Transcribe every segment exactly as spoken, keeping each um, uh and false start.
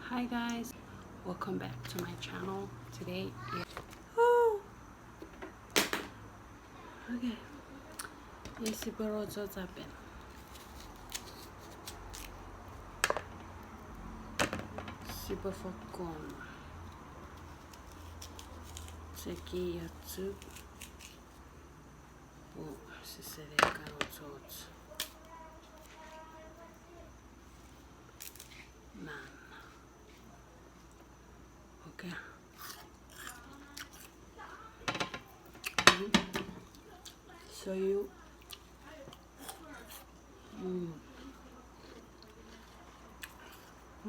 Hi guys, welcome back to my channel. Today is, woo! Okay. Iei sipwe rochopeni. Sipwe fokkun cheki iochuk. O, sise ne kan ochoch. Man. Okay. So you, mm,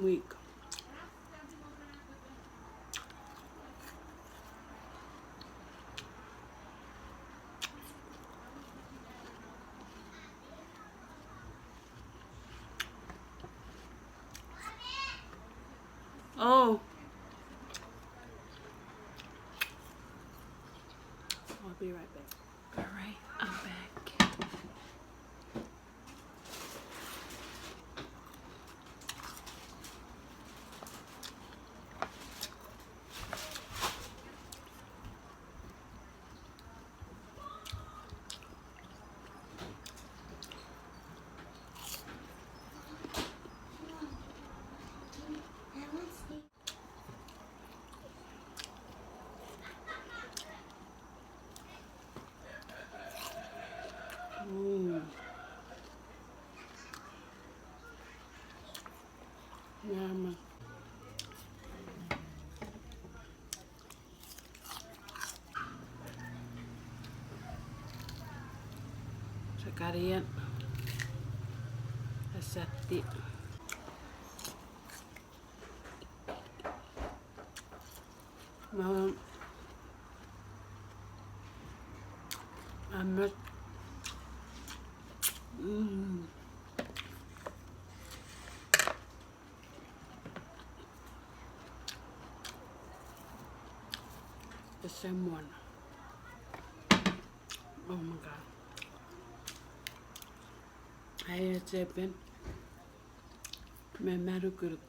weak. Oh. I'll be right back. All right, I'm back. Mm. Nyama. Sakarien. Asatti. Mama. Amet. Mm. Ese muan. Oh my God. Ai echepen me manukunuk.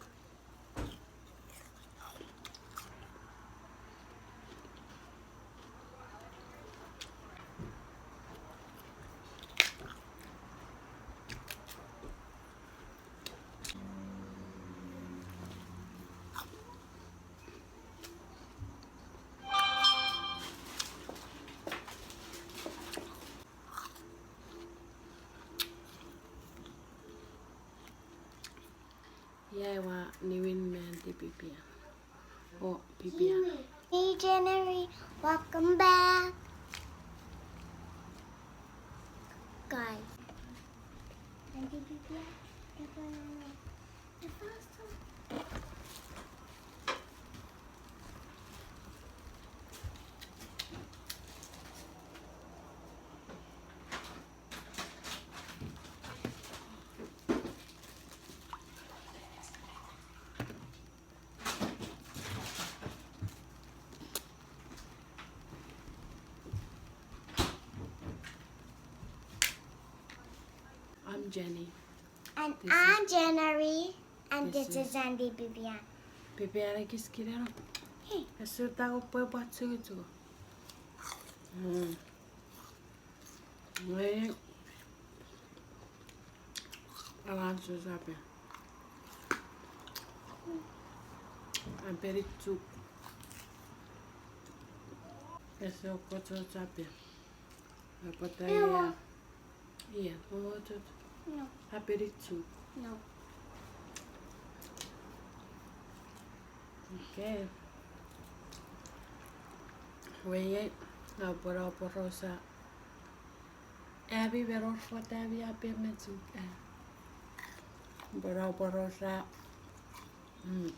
Iei ua niwin me Aunty Pipian. Oh, Pipian. Hey, January, welcome back. Guys. Aunty Pipian, the first one. I'm Jenny. And this is, I'm January. And this, this is, is Aunty Pipian. Pipian ekis kineno. Hey. Esu tango pwe pwat sugusugu. Mm. Nge, alan su sape. Aperitsuk. Ese okkoch sape. Apata ia. Ia, omochot. No. Aperitsuk. No. Okay. Weie, na pworo pworosa. Ami me ror fot ami ape me chuk, eh. Pworo pworosa. Mm.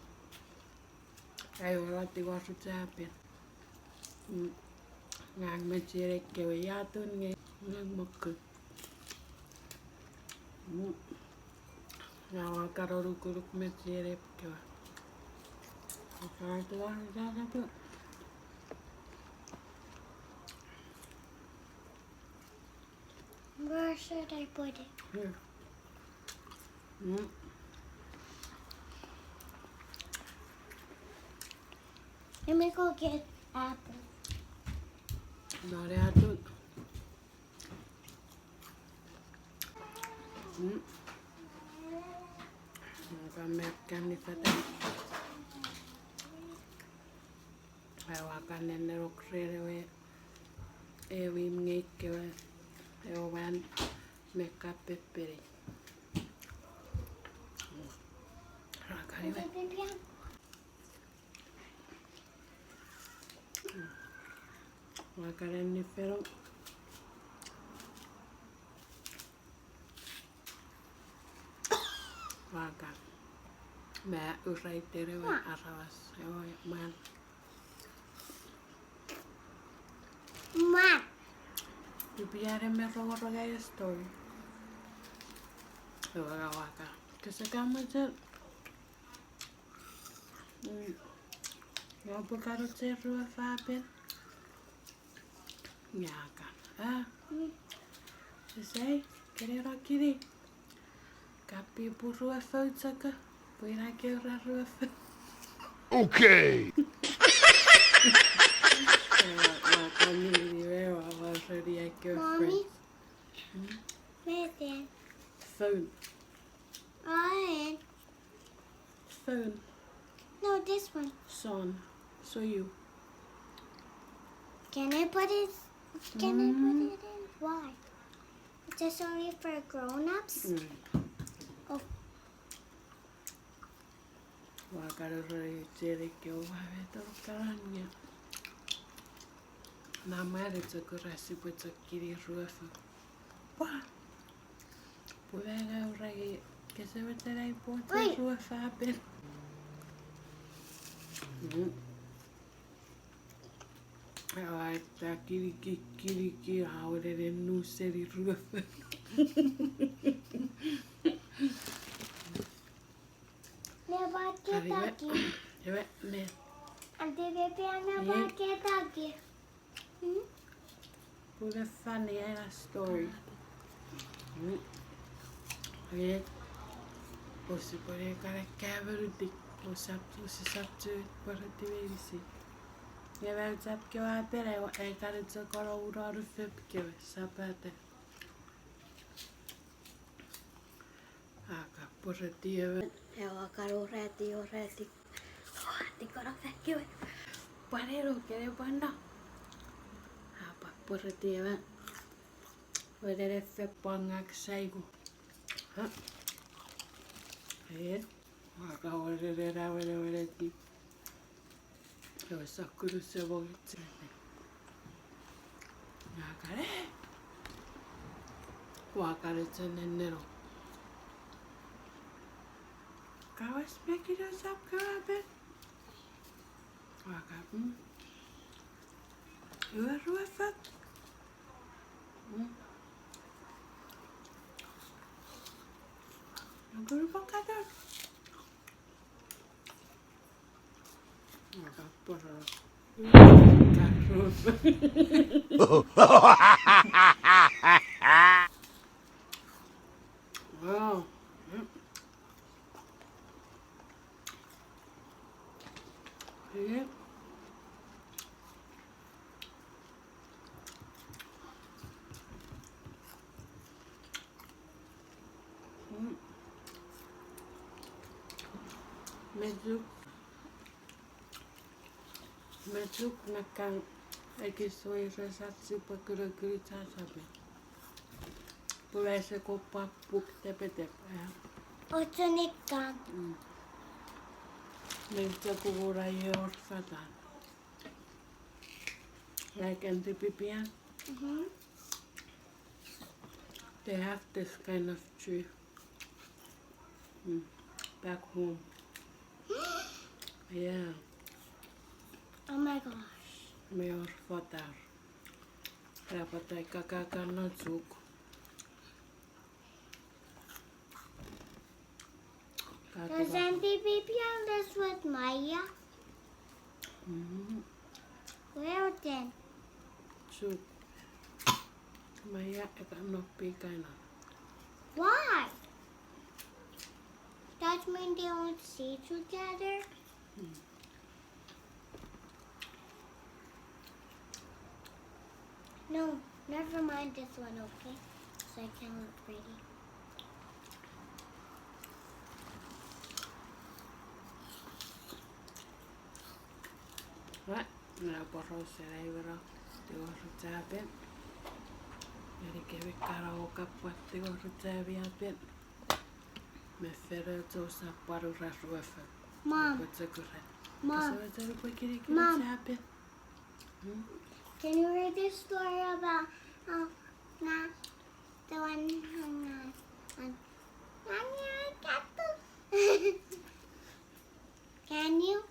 Ai ora tiwa su chapen. Mm. Ngang me chienei kewe iatun nge ngang mokkun. Mm. Ngang ua karo nukunuk me chienei kewe. Ua karo tiwa su chapen. Where should I put it? Here. Mm. Let me go get apple. Nore atun. Mm. Ka me kan nifata. Ai ua kan nenenok ren ewe, ewe imw ngei kewe, ewe wan me ka peperi. Ra kan iwe. Ua kan nifeno. Ua kan. Me ura iter ewe aramas, ewe man. Ma. Ipiare me rongorong ai story. Ewe ka ua kan. Kese ka mochen. Mm. Ua pwe kano che rue fapen. Nge a kan. Ah. Mm. Sisai, kene no kini. Kapi purue fou chaka. Pwe ina ke ra rue fou. Okay. Ua, ua kan nini we, ua, ua reni ake friends. Mommy. Hmm? Where's that? Phone. Phone. No, this one. Son. So you. Can I put it? Can I put it in? Why? It's just only for grown-ups? Mm. Oh. Ua kan reni cherry cake ua me toro karania. Namare chok ura sipwe chok kini rue fou. Pwa. Pwe manga uragi kese wetenai pwe che rue fapen. Mm. Aua ta kiniki, kiniki, aua nene nuseni rue fou. Ne baketaki. Ewe, ne. Ante pepe ana baketaki. Hmm? Pwe funny ena story. Mm. Oke. Osi pwene kana kameruti. Osap, osi sap tu pwarati meinisin. Nge mauchap kewe apena, e kana chok ono unon fep kewe, sapata. Aka pwarati ewe. Ewa kan orati, orati. Orati kono fek ewe. Pwan eno kene pwan no. Apa pwarati ewe. Wenene fek pwan ngak saiku. Ha? E. Aka wenene na wenene ti. Ewe sokkun use mongitsene. Nga kare. Ua kare chenen neno. Kawas mekino sap kawapen. Ua ka, mm. Ua rue fat. Mm. Nungkuru pangkatan. Wow. Mm. Me chuk, me chuk nakan ekis weires ach sipwe kunokuni chachape. Pwe ese kopwa puk tepetep, eh. Ocho nikan. Mm. Me chuk wora ior fatan. Like Auntie Pipian. Mm-hmm. They have this kind of tree. Mm. Back home. Yeah. Oh my gosh. Me wor fatar. Era patai kakakan no chuk. Does Auntie Pipian live with Maya? Mm-hmm. Where then? Chuk. Maya, eka no pikaina. Why? That mean they won't see together? Mm. No, never mind this one, okay? So I can look pretty. Ua, na poraus ena iwe no, tingor chapin. Ngenikemi kana oua pwan tingor chapin. Me feno chou sa pwan ura ruefo. Mom. Pwe chok ura. Mom. Kose chok pwe kini kini Mom. Chapin. Hmm? Can you read this story about how, na, the one, hang on, on, Can you?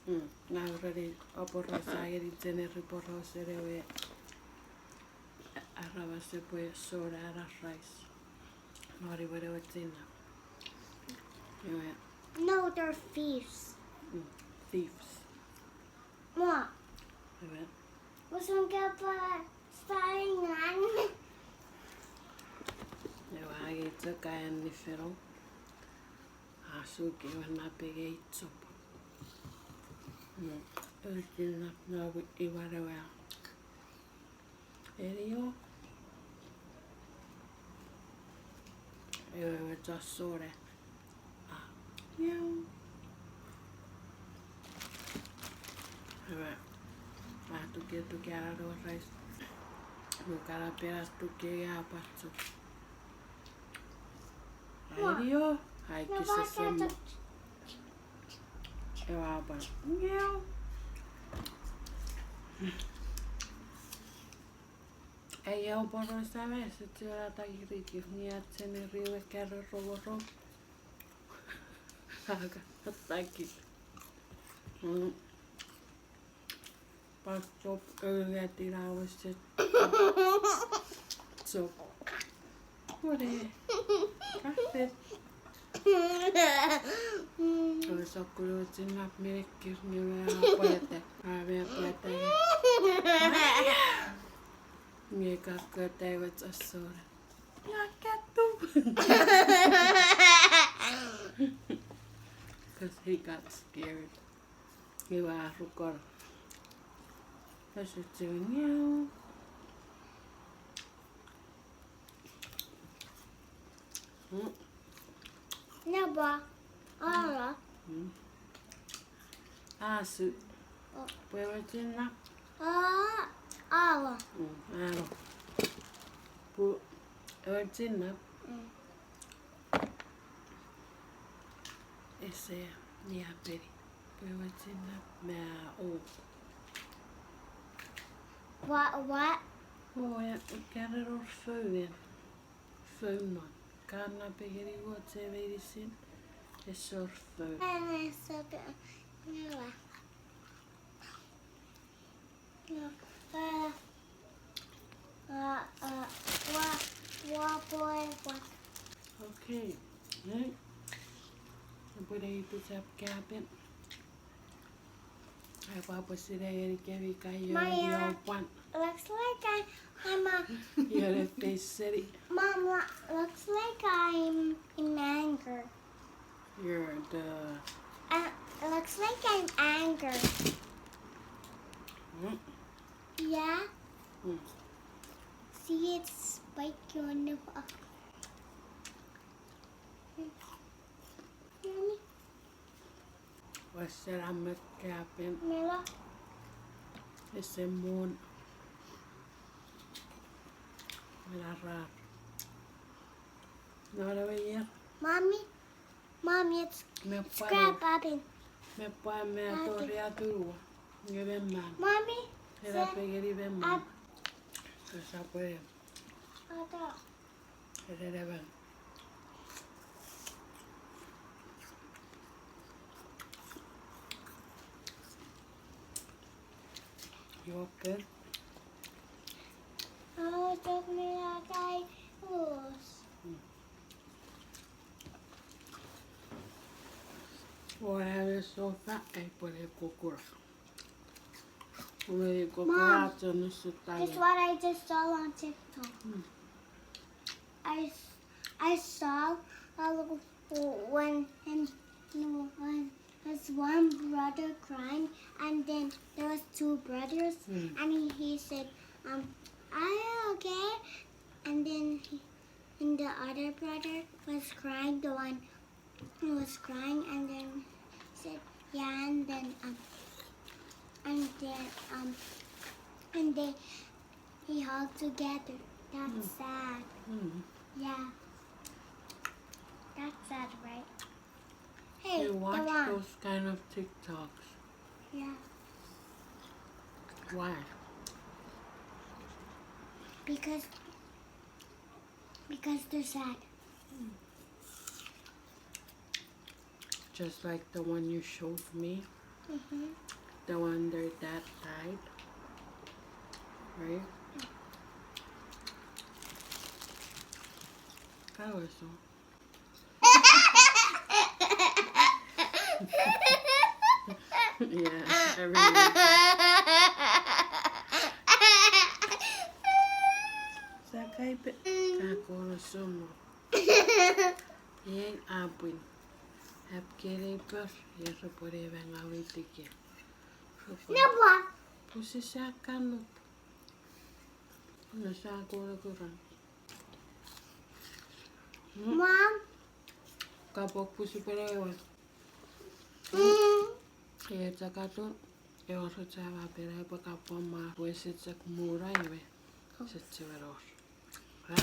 Mm, ngang ready. Aporausa ngeni Jeneri porausen ewe aramas epwe sona ena rice. Nori wenewe chinap. Ewe. No, they're thieves. Mm, thieves. Mwa. Ewe. Usun kapa starting on. Ewe, angei chok aea nifeno. A suki ewe napengei chop. Mm. Ewe chinap no iwan ewe. Elio. Ewe, ewe chasore. A. Yau. Ewe. A tuke tuke ara no rice. Mukana pena tuke a patsu. Elio. Ai kisa semmo. Ewa pa. Ngew. Ai eu poro same se chura takiriki. Nge a chene riwe karo rongorong. Aga ataki. Mm. Pastor, eh, ngati na wese. So. Kore. Kafet. Kore sokkulo chinap minikir nge mea pwata. A mea pwata. Nge kakko taiwe chasora. Nga katu. 'Cause he got scared. Iwe a rukor. Ese chiwen ngew. Mm. Naba. Ala. Mm. Asu. O. Pwe ewe chinap. A, ala. Mm, ala. Pwe ewe chinap. Mm. Ese, ni apeni. Pwe ewe chinap mea o. What, what? O, e, karen or foun. Foun non. Kana pekeni woche meinisin. Esor foun. Ene soka. Nila. Okay. Right. Epwe nei pizza kapen. Ai papa sina ngeni kemi kaio. Maya, looks like I, I'm a. You're a face city. Mom, lo-, looks like I'm in anger. You're the. Uh, looks like I'm angry. Mm. Yeah. Mm. See, it's spiky on the. Yummy. Wesen amet kapen. Mela. Ese mon. Mela rar. Nora we yer. Mommy. Mommy, it's, me it's pwan, Grandpa Ben. Me pwan me Daddy. Tori aturua. Nge ben man. Mommy, era pengeni ben man. Esa pwe. Ada. Era ben. You okay? Oh, took me like I was. Ora me sofa ai pwene kokora. Pwene kokora. Mom, chon nusu tai. Guess what I just saw on TikTok? Hmm. I, s-, I saw a little, when, and, no, when his one brother crying, and then there was two brothers, hmm, and he, he said, um, Are you okay? And then he, and the other brother was crying, the one who was crying, and then said, yeah, and then, um, and then, um, and they, he hugged together. That's sad. Yeah. That's sad, right? Hey, you watch those kind of TikToks? Yeah. Why? Because, because they're sad. Just like the one you showed me? Mm-hmm. The one their dad died? Right? That was so. Yeah, I remember. Sa kai pe, ka kono somo. Iei apwin. Ap kele per, iei repwene mangawitike. Nepwa. Puse sa kanop. No sa kono kuran. Mom. Kapok puse pene ewe. Mm. E chakato, ewe rocha ma pene epwe kapwa ma pwe se chak mura iwe. Se chewenos. Ha?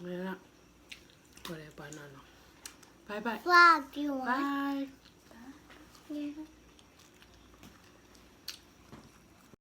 Mena. Kore pa nono. Bye bye. Vlog, you want? Bye. Yeah.